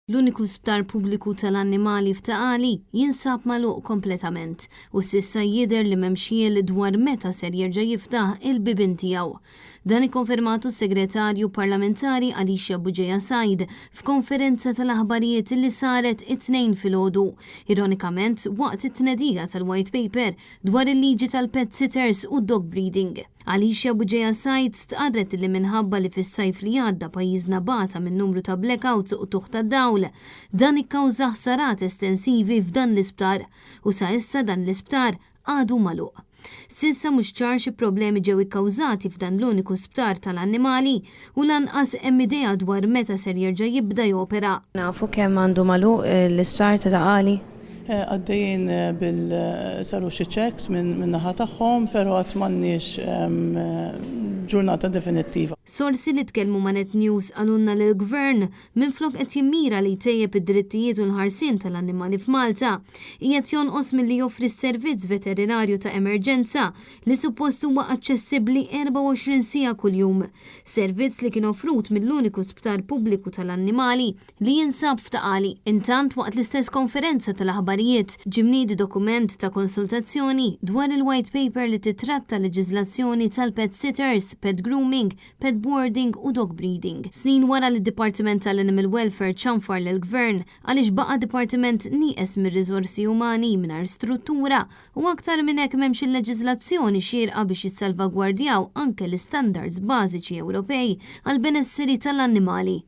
L-uniku sptar pubbliku tal-annimali f'Ta' Qali jinsab magħluq kompletament u s'issa jidher li m'hemmx ħjiel dwar meta ser jerġa' jiftaħ il-bibien tiegħu. Dan ikkonfermatu s-Segretarju Parlamentari Alicia Bugeja Said f'konferenza tal-aħbarijiet li saret it-Tnejn filgħodu, ironikament waqt it-tnedija tal-White Paper dwar il-liġi tal-pet sitters u dog breeding. Alicia Bugeja Said stqarret li minħabba li fis-sajf li għadda pajjiżna bata minn numru ta' blackouts u qtugħ ta' dawl, dan ikkawża ħsarat estensivi f'dan l-isptar u sa issa dan l-isptar għadu magħluq. S'issa mhux ċar xi problemi ġew ikkawżati f'dan l-uniku sptar tal-annimali u lanqas hemm idea dwar meta ser jerġa' jibda jopera. Nafu kemm għandu magħluq l-isptar ta' Ta' Qali? Għaddejjin bil saru xi checks minn naħa tagħhom, però għad m'għandniex ġurnata definittiva. Sorsi li tkellmu ma' Net News qalulna li l-Gvern, minflok qed jimmira li jtejjeb id-drittijiet u l-ħarsien tal-annimali f'Malta, qiegħed jonqos milli joffri s-servizz veterinarju ta' emerġenza li suppost huwa aċċessibbli 24 siegħa kuljum. Servizz li kien offrut mill-uniku sptar pubbliku tal-annimali li jinsab f'Ta' Qali. Intant, waqt l-istess konferenza tal-aħbarijiet, ġie mniedi dokument ta' konsultazzjoni dwar il-White Paper li tittratta leġiżlazzjoni tal-pet sitters, pet grooming, pet boarding u dog breeding. Snin wara li d-Dipartiment tal-Animal Welfare ċanfar lill-Gvern għaliex baqa' dipartiment nieqes mir-riżorsi umani, mingħajr struttura U aktar minn hekk m'hemmx il-leġiżlazzjoni xierqa biex jissalvagwardjaw anke l-istandards bażiċi Ewropej għall-benesseri tal-annimali.